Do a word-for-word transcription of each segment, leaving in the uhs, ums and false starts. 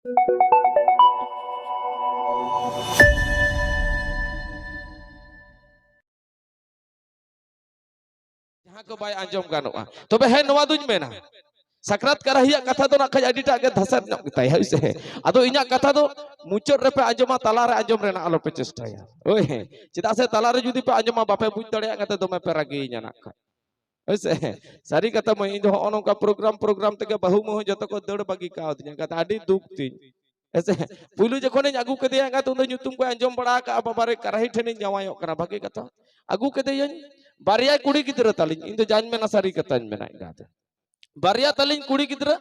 ᱡᱟᱦᱟᱸ ᱠᱚ ᱵᱟᱭ ᱟᱸᱡᱚᱢ ᱜᱟᱱᱚᱜᱼᱟ᱾ ᱛᱚᱵᱮ ᱦᱮᱸ, ᱱᱚᱣᱟ ᱫᱩᱧ ᱢᱮᱱᱟ, ᱥᱟᱠᱨᱟᱛ ᱠᱟᱨᱟᱦᱤᱭᱟᱜ ᱠᱟᱛᱷᱟ ᱫᱚ ᱱᱟᱜ ᱠᱷᱟᱡ ᱟᱹᱰᱤᱴᱟᱜ ᱜᱮ ᱫᱷᱟᱥᱮᱨ ᱧᱚᱜ ᱜᱮᱛᱟᱭᱟ, ᱦᱳᱭ ᱥᱮ? ᱟᱫᱚ ᱤᱧᱟᱹᱜ ᱠᱟᱛᱷᱟ ᱫᱚ ᱢᱩᱪᱟᱹᱫ ᱨᱮᱯᱮ ᱟᱸᱡᱚᱢᱟ, ᱛᱟᱞᱟᱨᱮ ᱟᱸᱡᱚᱢ ᱨᱮᱱᱟᱜ ᱟᱞᱚᱯᱮ ᱪᱮᱥᱴᱟᱭᱟ, ᱦᱳᱭ᱾ ᱪᱮᱫᱟᱜ ᱥᱮ ᱛᱟᱞᱟᱨᱮ ᱡᱩᱫᱤ ᱯᱮ ᱟᱸᱡᱚᱢᱟ, ᱵᱟᱯᱮ ᱵᱩᱡᱽ ᱫᱟᱲᱮᱭᱟᱜ ᱠᱟᱛᱮ ᱫᱚᱢᱮ ᱯᱮ ᱨᱟᱹᱜᱤᱭᱤᱧᱟ ᱱᱟᱜ ᱠᱷᱟᱡ, ᱦᱳᱭ ᱥᱮ? ᱥᱟᱹᱨᱤ ᱠᱟᱛᱷᱟ ᱢᱟᱹᱭ, ᱤᱧ ᱫᱚ ᱦᱚᱸᱜᱼᱚ ᱱᱚᱝᱠᱟ ᱯᱨᱳᱜᱨᱟᱢ ᱯᱨᱳᱜᱨᱟᱢ ᱛᱮᱜᱮ ᱵᱟᱹᱦᱩ ᱢᱟᱹᱦᱩ ᱡᱚᱛᱚ ᱠᱚ ᱫᱟᱹᱲ ᱵᱟᱹᱜᱤ ᱠᱟᱣᱫᱤᱧᱟ, ᱠᱟᱛᱷᱟ ᱟᱹᱰᱤ ᱫᱩᱠ ᱛᱤᱧ᱾ ᱦᱮᱸᱥᱮ? ᱯᱩᱭᱞᱩ ᱡᱚᱠᱷᱚᱱᱤᱧ ᱟᱹᱜᱩ ᱠᱮᱫᱮᱭᱟ, ᱮᱸᱜᱟᱛ, ᱩᱱᱫᱚ ᱧᱩᱛᱩᱢ ᱠᱚ ᱟᱸᱡᱚᱢ ᱵᱟᱲᱟ ᱟᱠᱟᱜᱼᱟ, ᱵᱟᱵᱟ ᱨᱮ, ᱠᱟᱨᱟᱦᱤ ᱴᱷᱮᱱᱤᱧ ᱡᱟᱶᱟᱭᱚᱜ ᱠᱟᱱᱟ᱾ ᱵᱷᱟᱜᱮ ᱠᱟᱛᱷᱟ᱾ ᱟᱹᱜᱩ ᱠᱮᱫᱮᱭᱟᱹᱧ, ᱵᱟᱨᱭᱟ ᱠᱩᱲᱤ ᱜᱤᱫᱽᱨᱟᱹ ᱛᱟᱹᱞᱤᱧ᱾ ᱤᱧ ᱫᱚ ᱡᱟᱧ ᱢᱮᱱᱟ, ᱥᱟᱹᱨᱤ ᱠᱟᱛᱷᱟᱧ ᱢᱮᱱᱟ, ᱮᱸᱜᱟᱛ᱾ ᱵᱟᱨᱭᱟ ᱛᱟᱹᱞᱤᱧ ᱠᱩᱲᱤ ᱜᱤᱫᱽᱨᱟᱹ᱾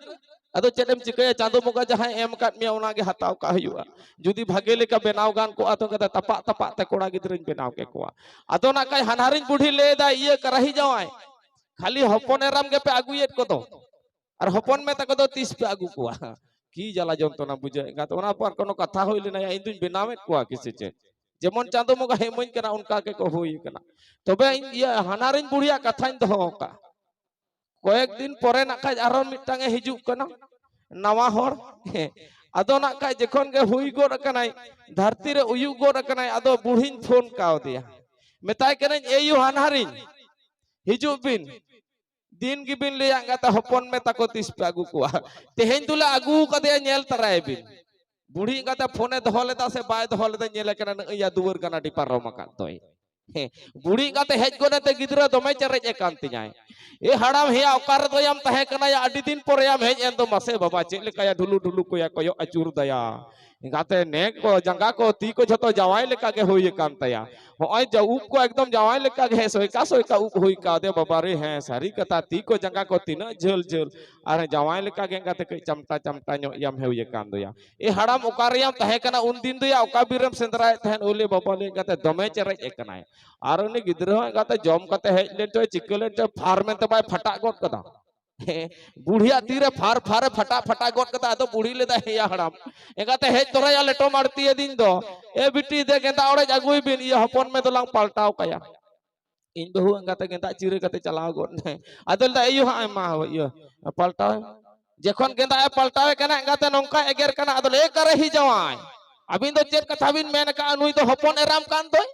ᱟᱫᱚ ᱪᱮᱫ ᱮᱢ ᱪᱤᱠᱟᱹᱭᱟ, ᱪᱟᱸᱫᱚ ᱵᱚᱸᱜᱟ ᱡᱟᱦᱟᱸᱭ ᱮᱢ ᱟᱠᱟᱫ ᱢᱮᱭᱟ, ᱚᱱᱟᱜᱮ ᱦᱟᱛᱟᱣ ᱠᱟᱜ ᱦᱩᱭᱩᱜᱼᱟ᱾ ᱡᱩᱫᱤ ᱵᱷᱟᱜᱮ ᱞᱮᱠᱟ ᱵᱮᱱᱟᱣ ᱜᱟᱱ ᱠᱚᱜᱼᱟ, ᱛᱚ ᱮᱸᱜᱟᱛ, ᱛᱟᱯᱟᱜ ᱛᱟᱯᱟᱜ ᱛᱮ ᱠᱚᱲᱟ ᱜᱤᱫᱽᱨᱟᱹᱧ ᱵᱮᱱᱟᱣ ᱠᱮᱠᱚᱣᱟ᱾ ᱟᱫᱚ ᱱᱟᱜ ᱠᱷᱟᱡ ᱦᱟᱱᱦᱟᱨᱤᱧ ᱵᱩᱰᱷᱤ ᱞᱟᱹᱭᱫᱟᱭ, ᱤᱭᱟᱹ, ᱠᱟᱨᱟᱦᱤ ᱡᱟᱶᱟᱭ, ᱠᱷᱟᱹᱞᱤ ᱦᱚᱯᱚᱱ ᱮᱨᱟᱢ ᱜᱮᱯᱮ ᱟᱹᱜᱩᱭᱮᱫ ᱠᱚᱫᱚ, ᱟᱨ ᱦᱚᱯᱚᱱ ᱢᱮ ᱛᱟᱠᱚ ᱫᱚ ᱛᱤᱥ ᱯᱮ ᱟᱹᱜᱩ ᱠᱚᱣᱟ? ᱠᱤ ᱡᱟᱞᱟ ᱡᱚᱱᱛᱨᱚᱱᱟ ᱵᱩᱡᱷᱟᱹᱣ, ᱮᱸᱜᱟᱛ᱾ ᱚᱱᱟ ᱯᱚᱨ ᱠᱳᱱᱳ ᱠᱟᱛᱷᱟ ᱦᱩᱭ ᱞᱮᱱᱟ, ᱤᱧ ᱫᱩᱧ ᱵᱮᱱᱟᱣᱮᱫ ᱠᱚᱣᱟ ᱠᱤ ᱥᱮ ᱪᱮᱫ? ᱡᱮᱢᱚᱱ ᱪᱟᱸᱫᱚ ᱵᱚᱸᱜᱟ ᱮᱢᱟᱹᱧ ᱠᱟᱱᱟ, ᱚᱱᱠᱟ ᱜᱮᱠᱚ ᱦᱩᱭ ᱠᱟᱱᱟ᱾ ᱛᱚᱵᱮ ᱤᱧ, ᱤᱭᱟᱹ, ᱦᱟᱱᱦᱟᱨᱤᱧ ᱵᱩᱲᱦᱤᱭᱟᱜ ᱠᱟᱛᱷᱟᱧ ᱫᱚᱦᱚ ᱟᱠᱟᱫᱼᱟ᱾ ᱠᱚᱭᱮᱠ ᱫᱤᱱ ᱯᱚᱨᱮ ᱱᱟᱜ ᱠᱷᱟᱡ ᱟᱨᱦᱚᱸ ᱢᱤᱫᱴᱟᱝ ᱮ ᱦᱤᱡᱩᱜ ᱠᱟᱱᱟ, ᱱᱟᱣᱟ ᱦᱚᱲ᱾ ᱦᱮᱸ᱾ ᱟᱫᱚ ᱱᱟᱜ ᱠᱷᱟᱡ ᱡᱚᱠᱷᱚᱱ ᱜᱮ ᱦᱩᱭ ᱜᱚᱫ ᱟᱠᱟᱱᱟᱭ, ᱫᱷᱟᱹᱨᱛᱤ ᱨᱮ ᱩᱭᱩᱜ ᱜᱚᱫ ᱟᱠᱟᱱᱟᱭ, ᱟᱫᱚ ᱵᱩᱲᱦᱤᱧ ᱯᱷᱳᱱ ᱠᱟᱣᱫᱮᱭᱟ, ᱢᱮᱛᱟᱭ ᱠᱟᱹᱱᱟᱹᱧ, "ᱮᱭᱩ ᱦᱟᱱᱦᱟᱨᱤᱧ, ᱦᱤᱡᱩᱜ ᱵᱤᱱ, ᱫᱤᱱ ᱜᱮᱵᱤᱱ ᱞᱟᱹᱭᱟ ᱮᱸᱜᱟᱛ, ᱦᱚᱯᱚᱱ ᱢᱮ ᱛᱟᱠᱚ ᱛᱤᱥ ᱯᱮ ᱟᱹᱜᱩ ᱠᱚᱣᱟ?" ᱛᱮᱦᱮᱧ ᱫᱚᱞᱮ ᱟᱹᱜᱩ ᱠᱟᱫᱮᱭᱟ, ᱧᱮᱞ ᱛᱟᱨᱟᱭᱮ ᱵᱤᱱ᱾ ᱵᱩᱲᱦᱤ ᱮᱸᱜᱟᱛᱮ ᱯᱷᱳᱱᱮ ᱫᱚᱦᱚ ᱞᱮᱫᱟ ᱥᱮ ᱵᱟᱭ ᱫᱚᱦᱚ ᱞᱮᱫᱟ, ᱧᱮᱞᱮ ᱠᱟᱱᱟ, ᱱᱟᱹᱭᱟ ᱫᱩᱣᱟᱹᱨ ᱜᱟᱱᱟᱰᱤ ᱯᱟᱨᱚᱢ ᱟᱠᱟᱫ ᱫᱚᱭ᱾ ᱦᱮᱸ, ᱵᱩᱲᱦᱤ ᱮᱸᱜᱟᱛᱮ ᱦᱮᱡ ᱜᱚᱫ ᱮᱱᱛᱮ ᱜᱤᱫᱽᱨᱟᱹ ᱫᱚᱢᱮ ᱪᱮᱨᱮᱡ ᱮ ᱠᱟᱱ ᱛᱤᱧᱟᱭ᱾ "ᱮ ᱦᱟᱲᱟᱢ ᱦᱮᱭᱟ, ᱚᱠᱟ ᱨᱮᱫᱚ ᱭᱟᱢ ᱛᱟᱦᱮᱸ ᱠᱟᱱᱟ ᱭᱟ? ᱟᱹᱰᱤ ᱫᱤᱱ ᱯᱚᱨᱮ ᱭᱟᱢ ᱦᱮᱡ ᱮᱱ ᱫᱚ, ᱢᱟᱥᱮ ᱵᱟᱵᱟ, ᱪᱮᱫ ᱞᱮᱠᱟᱭᱟ ᱰᱷᱩᱞᱩ ᱰᱷᱩᱞᱩ ᱠᱚᱭᱟ, ᱠᱚᱭᱚᱜ ᱟᱹᱪᱩᱨ ᱫᱟᱭᱟ᱾ ᱮᱸᱜᱟᱛᱮ ᱱᱮᱠ ᱠᱚ, ᱡᱟᱸᱜᱟ ᱠᱚ, ᱛᱤ ᱠᱚ ᱡᱷᱚᱛᱚ ᱡᱟᱶᱟᱭ ᱞᱮᱠᱟ ᱜᱮ ᱦᱩᱭ ᱟᱠᱟᱱ ᱛᱟᱭᱟ᱾ ᱦᱚᱸᱜᱼᱚᱭ ᱡᱟ ᱩᱵ ᱠᱚ ᱮᱠᱫᱚᱢ ᱡᱟᱶᱟᱭ ᱞᱮᱠᱟ ᱜᱮ, ᱦᱮᱸ, ᱥᱚᱭᱠᱟ ᱥᱚᱭᱠᱟ ᱩᱵ ᱦᱩᱭ ᱠᱟᱣᱫᱮ, ᱵᱟᱵᱟ ᱨᱮ, ᱦᱮᱸ, ᱥᱟᱹᱨᱤ ᱠᱟᱛᱷᱟ, ᱛᱤ ᱠᱚ ᱡᱟᱸᱜᱟ ᱠᱚ ᱛᱤᱱᱟᱹᱜ ᱡᱷᱟᱹᱞ ᱡᱷᱟᱹᱞ, ᱟᱨ ᱡᱟᱶᱟᱭ ᱞᱮᱠᱟ ᱜᱮ ᱮᱸᱜᱟᱛᱮ ᱠᱟᱹᱡ ᱪᱟᱢᱴᱟ ᱪᱟᱢᱴᱟ ᱧᱚᱜ ᱭᱟᱢ ᱦᱩᱭ ᱟᱠᱟᱱ ᱫᱚᱭᱟ᱾ ᱮ ᱦᱟᱲᱟᱢ, ᱚᱠᱟ ᱨᱮᱭᱟᱢ ᱛᱟᱦᱮᱸ ᱠᱟᱱᱟ ᱩᱱᱫᱤᱱ ᱫᱚᱭᱟ? ᱚᱠᱟ ᱵᱤᱨ ᱨᱮᱢ ᱥᱮᱸᱫᱽᱨᱟᱭᱮᱫ ᱛᱟᱦᱮᱸᱫ?" ᱩᱞᱮ ᱵᱟᱵᱟ ᱞᱮ ᱮᱸᱜᱟᱛᱮ ᱫᱚᱢᱮ ᱪᱮᱨᱮᱡ ᱟᱠᱟᱱᱟᱭ᱾ ᱟᱨ ᱩᱱᱤ ᱜᱤᱫᱽᱨᱟᱹ ᱦᱚᱸ ᱮᱸᱜᱟᱛᱮ ᱡᱚᱢ ᱠᱟᱛᱮ ᱦᱮᱡ ᱞᱮᱱ ᱪᱚᱭ, ᱪᱤᱠᱟᱹ ᱞᱮᱱ ᱪᱚᱭ, ᱯᱷᱟᱨ ᱢᱮᱱᱛᱮ ᱵᱟᱭ ᱯᱷᱟᱴᱟᱜ ᱜᱚᱫ ᱠᱟᱫᱟ᱾ ᱦᱮᱸ, ᱵᱩᱲᱦᱤᱭᱟᱜ ᱛᱤᱨᱮ ᱯᱷᱟᱨ ᱯᱷᱟᱨᱮ ᱯᱷᱟᱴᱟᱜ ᱯᱷᱟᱴᱟᱜ ᱜᱚᱫ ᱠᱟᱫᱟ᱾ ᱟᱫᱚ ᱵᱩᱲᱦᱤ ᱞᱮᱫᱟ, "ᱦᱮᱭᱟ ᱦᱟᱲᱟᱢ, ᱮᱸᱜᱟᱛᱮ ᱦᱮᱡ ᱛᱚᱨᱟᱭᱟ ᱞᱮᱴᱚ ᱢᱟᱲᱛᱤ ᱟᱹᱫᱤᱧ ᱫᱚ᱾ ᱮ ᱵᱤᱴᱤ, ᱫᱮ ᱜᱮᱸᱫᱟᱜ ᱚᱲᱮᱡ ᱟᱹᱜᱩᱭ ᱵᱤᱱ, ᱤᱭᱟᱹ ᱦᱚᱯᱚᱱ ᱢᱮ ᱫᱚᱞᱟᱝ ᱯᱟᱞᱴᱟᱣ ᱠᱟᱭᱟ᱾" ᱤᱧ ᱵᱟᱹᱦᱩ ᱮᱸᱜᱟᱛᱮ ᱜᱮᱸᱫᱟᱜ ᱪᱤᱨᱟᱹ ᱠᱟᱛᱮ ᱪᱟᱞᱟᱣ ᱜᱚᱫ ᱱᱟᱭ᱾ ᱟᱫᱚ ᱞᱟᱹᱭᱫᱟ, "ᱮᱭᱳ, ᱦᱟᱸᱜ ᱮᱢᱟ ᱤᱭᱟᱹ ᱯᱟᱞᱴᱟᱣ ᱮᱢ᱾ ᱡᱚᱠᱷᱚᱱ ᱜᱮᱸᱫᱟᱜ ᱮ ᱯᱟᱞᱴᱟᱣᱮ ᱠᱟᱱᱟ, ᱮᱸᱜᱟᱛᱮ ᱱᱚᱝᱠᱟ ᱮᱜᱮᱨ ᱠᱟᱱᱟ, ᱟᱫᱚ ᱞᱟᱹᱭ, "ᱚᱠᱟᱨᱮ ᱦᱤ ᱡᱟᱶᱟᱭ? ᱟᱹᱵᱤᱱ ᱫᱚ ᱪᱮᱫ ᱠᱟᱛᱷᱟ ᱵᱤᱱ ᱢᱮᱱ ᱟᱠᱟᱫᱼᱟ? ᱱᱩᱭ ᱫᱚ ᱦᱚᱯᱚᱱ ᱮᱨᱟᱢ ᱠᱟᱱ ᱫᱚᱭ,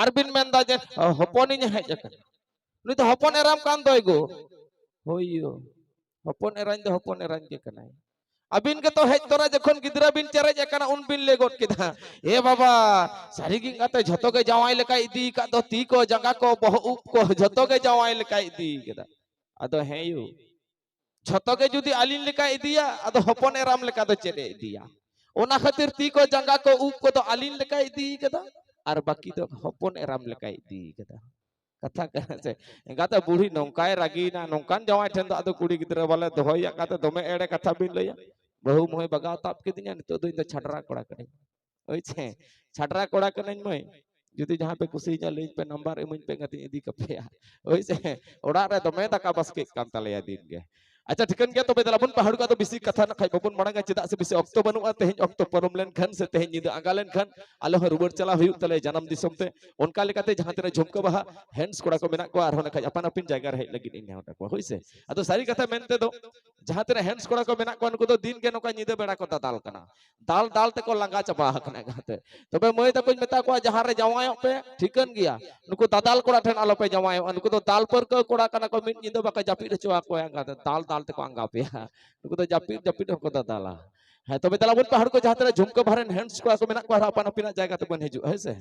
ᱟᱨ ᱵᱤᱱ ᱢᱮᱱᱫᱟ ᱡᱮ ᱦᱚᱯᱚᱱᱤᱧ ᱦᱮᱡ ᱟᱠᱟᱱᱟ, ᱱᱩᱭ ᱫᱚ ᱦᱚᱯᱚᱱ ᱮᱨᱟᱢ ᱠᱟᱱ ᱫᱚᱭ ᱜᱳ᱾" ᱦᱳᱭ ᱭᱳ, ᱦᱚᱯᱚᱱ ᱮᱨᱟᱧ ᱫᱚ ᱦᱚᱯᱚᱱ ᱮᱨᱟᱧ ᱜᱮ ᱠᱟᱱᱟᱭ᱾ ᱟᱹᱵᱤᱱ ᱜᱮᱛᱚ ᱦᱮᱡ ᱛᱚᱨᱟ ᱡᱚᱠᱷᱚᱱ ᱜᱤᱫᱽᱨᱟᱹ ᱵᱤᱱ ᱪᱮᱨᱮᱡ ᱟᱠᱟᱱᱟ, ᱩᱱ ᱵᱤᱱ ᱞᱟᱹᱭ ᱜᱚᱫ ᱠᱮᱫᱟ, "ᱮ ᱵᱟᱵᱟ, ᱥᱟᱹᱨᱤ ᱜᱮ ᱮᱸᱜᱟᱛᱮ ᱡᱷᱚᱛᱚ ᱜᱮ ᱡᱟᱶᱟᱭ ᱞᱮᱠᱟᱭ ᱤᱫᱤ ᱟᱠᱟᱫ ᱫᱚ, ᱛᱤ ᱠᱚ, ᱡᱟᱸᱜᱟ ᱠᱚ, ᱵᱚᱦᱚᱜ ᱩᱵ ᱠᱚ ᱡᱷᱚᱛᱚ ᱜᱮ ᱡᱟᱶᱟᱭ ᱞᱮᱠᱟᱭ ᱤᱫᱤ ᱠᱮᱫᱟ᱾" ᱟᱫᱚ ᱦᱮᱸ ᱭᱳ, ᱡᱷᱚᱛᱚ ᱜᱮ ᱡᱩᱫᱤ ᱟᱹᱞᱤᱧ ᱞᱮᱠᱟᱭ ᱤᱫᱤᱭᱟ, ᱟᱫᱚ ᱦᱚᱯᱚᱱ ᱮᱨᱟᱢ ᱞᱮᱠᱟ ᱫᱚ ᱪᱮᱫ ᱮ ᱤᱫᱤᱭᱟ? ᱚᱱᱟ ᱠᱷᱟᱹᱛᱤᱨ ᱛᱤ ᱠᱚ, ᱡᱟᱸᱜᱟ ᱠᱚ, ᱩᱵ ᱠᱚᱫᱚ ᱟᱹᱞᱤᱧ ᱞᱮᱠᱟᱭ ᱤᱫᱤ ᱠᱟᱫᱟ, ᱟᱨ ᱵᱟᱹᱠᱤ ᱫᱚ ᱦᱚᱯᱚᱱ ᱮᱨᱟᱢ ᱞᱮᱠᱟᱭ ᱤᱫᱤ ᱠᱟᱫᱟ᱾ ᱠᱟᱛᱷᱟ ᱠᱟᱱᱟ ᱥᱮ? ᱮᱸᱜᱟᱛᱮ ᱵᱩᱲᱦᱤ ᱱᱚᱝᱠᱟᱭ ᱨᱟᱹᱜᱤᱭᱮᱱᱟ, ᱱᱚᱝᱠᱟᱱ ᱡᱟᱶᱟᱭ ᱴᱷᱮᱱ ᱫᱚ ᱟᱫᱚ ᱠᱩᱲᱤ ᱜᱤᱫᱽᱨᱟᱹ ᱵᱟᱞᱮ ᱫᱚᱦᱚᱭᱟ, ᱮᱸᱜᱟᱛᱮ ᱫᱚᱢᱮ ᱮᱲᱮ ᱠᱟᱛᱷᱟ ᱵᱤᱱ ᱞᱟᱹᱭᱟ, "ᱵᱟᱹᱦᱩ ᱢᱟᱹᱭ ᱵᱟᱜᱟᱣ ᱛᱟᱵ ᱠᱤᱫᱤᱧᱟ, ᱱᱤᱛᱚᱜ ᱫᱚ ᱤᱧ ᱫᱚ ᱪᱷᱟᱰᱨᱟ ᱠᱚᱲᱟ ᱠᱟᱹᱱᱟᱹᱧ᱾" ᱦᱳᱭ ᱥᱮ? "ᱪᱷᱟᱰᱨᱟ ᱠᱚᱲᱟ ᱠᱟᱹᱱᱟᱹᱧ ᱢᱟᱹᱭ, ᱡᱩᱫᱤ ᱡᱟᱦᱟᱸ ᱯᱮ ᱠᱩᱥᱤᱭᱟᱹᱧᱟ ᱞᱟᱹᱭ ᱯᱮ, ᱱᱟᱢᱵᱟᱨ ᱤᱢᱟᱹᱧ ᱯᱮ, ᱮᱸᱜᱟᱛᱤᱧ ᱤᱫᱤ ᱠᱟᱯᱮᱭᱟ᱾" ᱦᱳᱭ ᱥᱮ? ᱚᱲᱟᱜ ᱨᱮ ᱫᱚᱢᱮ ᱫᱟᱠᱟ ᱵᱟᱥᱠᱮᱜ ᱠᱟᱱ ᱛᱟᱞᱮᱭᱟ ᱫᱤᱱ ᱜᱮ᱾ ᱟᱪᱪᱷᱟ, ᱴᱷᱤᱠᱟᱹᱱ ᱜᱮᱭᱟ, ᱛᱚᱵᱮ ᱫᱮᱞᱟ ᱵᱚᱱ ᱯᱟᱹᱦᱩᱲ ᱠᱚ ᱟᱫᱚ ᱵᱮᱥᱤ ᱠᱟᱛᱷᱟ ᱱᱟᱜ ᱠᱷᱟᱡ ᱵᱟᱵᱚᱱ ᱢᱟᱲᱟᱝᱟ, ᱪᱮᱫᱟᱜ ᱥᱮ ᱵᱮᱥᱤ ᱚᱠᱛᱚ ᱵᱟᱹᱱᱩᱜᱼᱟ᱾ ᱛᱮᱦᱮᱧ ᱚᱠᱛᱚ ᱯᱟᱨᱚᱢ ᱞᱮᱱᱠᱷᱟᱱ ᱥᱮ ᱛᱮᱦᱮᱧ ᱧᱤᱫᱟᱹ ᱟᱸᱜᱟ ᱞᱮᱱᱠᱷᱟᱱ ᱟᱞᱮ ᱦᱚᱸ ᱨᱩᱣᱟᱹᱲ ᱪᱟᱞᱟᱣ ᱦᱩᱭᱩᱜ ᱛᱟᱞᱮᱭᱟ ᱡᱟᱱᱟᱢ ᱫᱤᱥᱚᱢ ᱛᱮ᱾ ᱚᱱᱠᱟ ᱞᱮᱠᱟᱛᱮ ᱡᱟᱦᱟᱸ ᱛᱤᱱᱟᱹᱜ ᱡᱷᱩᱢᱠᱟᱹ ᱵᱟᱦᱟ ᱦᱮᱱᱰᱥ ᱠᱚᱲᱟ ᱠᱚ ᱢᱮᱱᱟᱜ ᱠᱚᱣᱟ, ᱟᱨᱦᱚᱸ ᱱᱟᱜ ᱠᱷᱟᱡ ᱟᱯᱟᱱ ᱟᱹᱯᱤᱱ ᱡᱟᱭᱜᱟ ᱨᱮ ᱦᱮᱡ ᱞᱟᱹᱜᱤᱫ ᱤᱧ ᱱᱮᱦᱚᱨ ᱟᱠᱚᱣᱟ᱾ ᱦᱳᱭ ᱥᱮ? ᱟᱫᱚ ᱥᱟᱹᱨᱤ ᱠᱟᱛᱷᱟ ᱢᱮᱱ ᱛᱮᱫᱚ, ᱡᱟᱦᱟᱸ ᱛᱤᱱᱟᱹᱜ ᱦᱮᱱᱰᱥ ᱠᱚᱲᱟ ᱠᱚ ᱢᱮᱱᱟᱜ ᱠᱚᱣᱟ, ᱱᱩᱠᱩ ᱫᱚ ᱫᱤᱱ ᱜᱮ ᱱᱚᱝᱠᱟ ᱧᱤᱫᱟᱹ ᱵᱮᱲᱟ ᱠᱚ ᱫᱟᱫᱟᱞ ᱠᱟᱱᱟ, ᱫᱟᱞ ᱫᱟᱞ ᱛᱮᱠᱚ ᱞᱟᱸᱜᱟ ᱪᱟᱵᱟ ᱟᱠᱟᱱᱟ ᱮᱸᱜᱟᱛᱮ᱾ ᱛᱚᱵᱮ ᱢᱟᱹᱭ ᱛᱟᱠᱚᱧ ᱢᱮᱛᱟ ᱠᱚᱣᱟ, ᱡᱟᱦᱟᱸ ᱨᱮ ᱡᱟᱶᱟᱭᱚᱜ ᱯᱮ, ᱴᱷᱤᱠᱟᱹᱱ ᱜᱮᱭᱟ, ᱱᱩᱠᱩ ᱫᱟᱫᱟᱞ ᱠᱚᱲᱟ ᱴᱷᱮᱱ ᱟᱞᱚᱯᱮ ᱡᱟᱶᱟᱭᱚᱜᱼᱟ᱾ ᱱᱩᱠᱩ ᱫᱚ ᱫᱟᱞ ᱯᱟᱹᱨᱠᱟᱹᱣ ᱠᱚᱲᱟ ᱠᱟᱱᱟ ᱠᱚ, ᱢᱤᱫ ᱧᱤᱫᱟᱹ ᱵᱟᱠᱚ ᱡᱟᱹᱯᱤᱫ ᱦᱚᱪᱚ ᱟᱠᱚᱣᱟ ᱮᱸᱜᱟᱛᱮ, ᱫᱟᱞ ᱫᱟᱞ ᱛᱮᱠᱚ ᱟᱸᱜᱟ ᱯᱮᱭᱟ᱾ ᱱᱩᱠᱩ ᱫᱚ ᱡᱟᱹᱯᱤᱫ ᱡᱟᱹᱯᱤᱫ ᱦᱚᱸᱠᱚ ᱫᱟᱫᱟᱞᱟ᱾ ᱦᱮᱸ, ᱛᱚᱵᱮ ᱫᱮᱞᱟ ᱵᱚᱱ ᱯᱟᱹᱦᱩᱲ ᱠᱚ ᱡᱟᱦᱟᱸ ᱛᱤᱱᱟᱹᱜ ᱡᱷᱩᱢᱠᱟᱹ ᱵᱟᱦᱟ ᱨᱮᱱ ᱦᱮᱱᱰᱥ ᱠᱚᱲᱟ ᱠᱚ ᱢᱮᱱᱟᱜ ᱠᱚᱣᱟ, ᱟᱨᱦᱚᱸ ᱟᱯᱟᱱ ᱟᱹᱯᱤᱱᱟᱜ ᱡᱟᱭᱜᱟ ᱛᱮᱵᱚᱱ ᱦᱤᱡᱩᱜᱼᱟ, ᱦᱮᱸ ᱥᱮ?